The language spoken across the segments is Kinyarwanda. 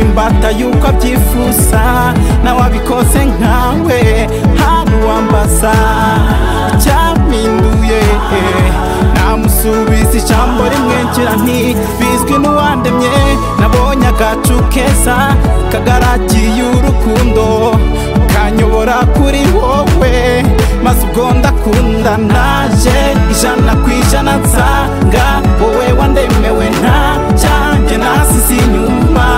Imbata yuko abyifuza nawe abikoze nkawe hari uwambaza cyampinduye. Namusubiza ijambo rimwe ngira nti bizwi n'uwandemye. Nabonye agacu keza kagaragiye urukundo kanyobora kuri wowe, maze ubwo ndakunda naje 100% nsanga wowe wandemewe nta cyanjye nasize inyuma.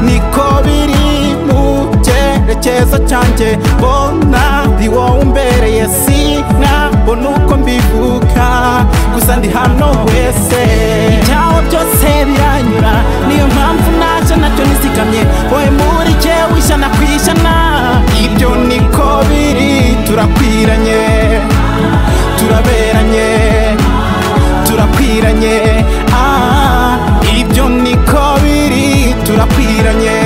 Niko biri mu cyerekezo cyanjye mbona ndi wowe umbereye, sinabona uko mbivuga gusa ndi hano wese. Ibyawe byose biranyura niyo mpamvu naje nacyo nizigamye, wowe muri jyewe 100%. Ibyo niko biri turakwiranye, turaberanye, turakwiranye. Ibyo niko biri turakwiranye,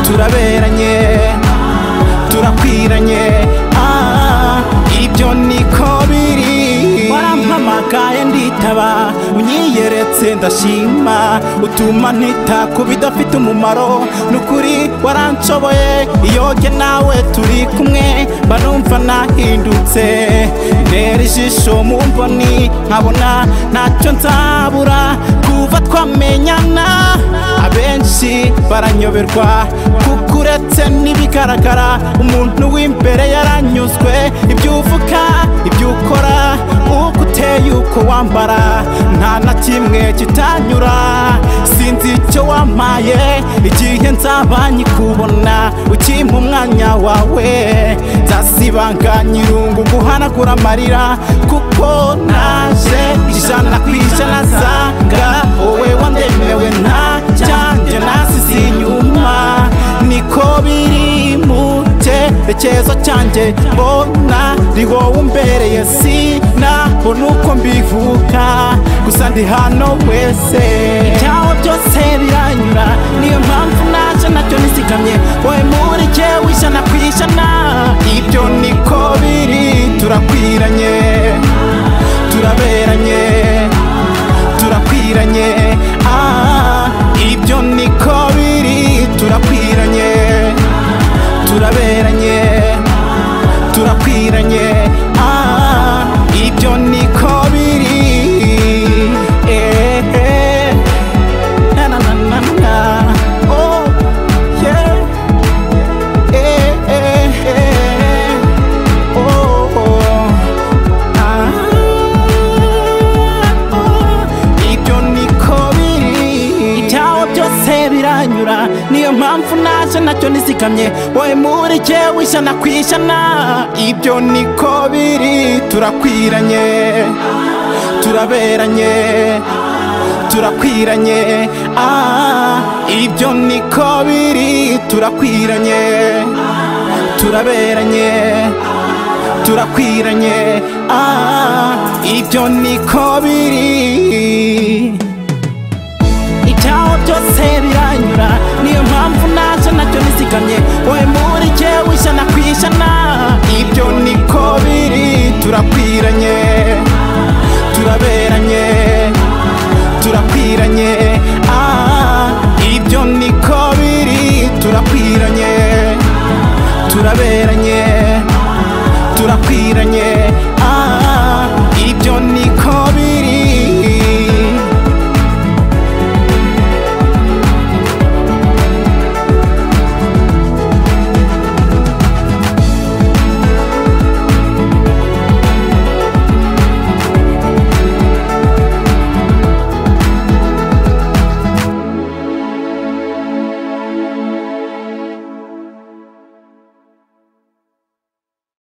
turaberanye, turakwiranye. Ibyo niko biri. Warampamagaye nditaba, unyiyeretse ndashima, utuma ntita ku bidafite umumaro. Nukuri waranshoboye, iyo jye nawe turi kumwe mba numva nahindutse. Ntera ijisho mu mboni nkabona ntacyo nzabura. Kuva twamenyana abenshi baranyoberwa, kuko uretse n'ibigaragara umuntu w'imbere yaranyuzwe. Ibyo uvuga, ibyo ukora, uko uteye, uko wambara, nta na kimwe kitanyura. Sinzi icyo wampaye igihe nzaba nkikubona, ukimpa umwanya wawe nzasibanganya irungu guhanagura amarira, kuko naje 100% nsanga wowe wandemewe nta cyanjye nasize inyuma. Niko biri mu cyerekezo cyanjye mbona ndi wowe umbereye, sinabona uko mbivuga gusa ndi hano wese. Ibyawe byose biranyura niyo mpamvu naje nacyo nizigamye, wowe muri jyewe 100%. Ibyo niko biri turakwiranye, turaberanye, turakwiranye. Ibyo niko biri turakwiranye, turaberanye, turakwiranye. Ibyo niko biri. Na na na na na. Oh yeah. Oh oh. Ibyo niko biri. Ibyawe byose biranyura niyo mpamvu naje nacyo nizigamye, wowe muri jyewe 100%. Ibyo niko biri turakwiranye, turaberanye, turakwiranye. Ibyo niko biri turakwiranye, turaberanye, turakwiranye. Ibyo niko biri. Ibyawe byose biranyura niyo mpamvu naje nacyo nizigamye, wowe muri jyewe 100%. Ibyo niko biri turakwiranye, turaberanye.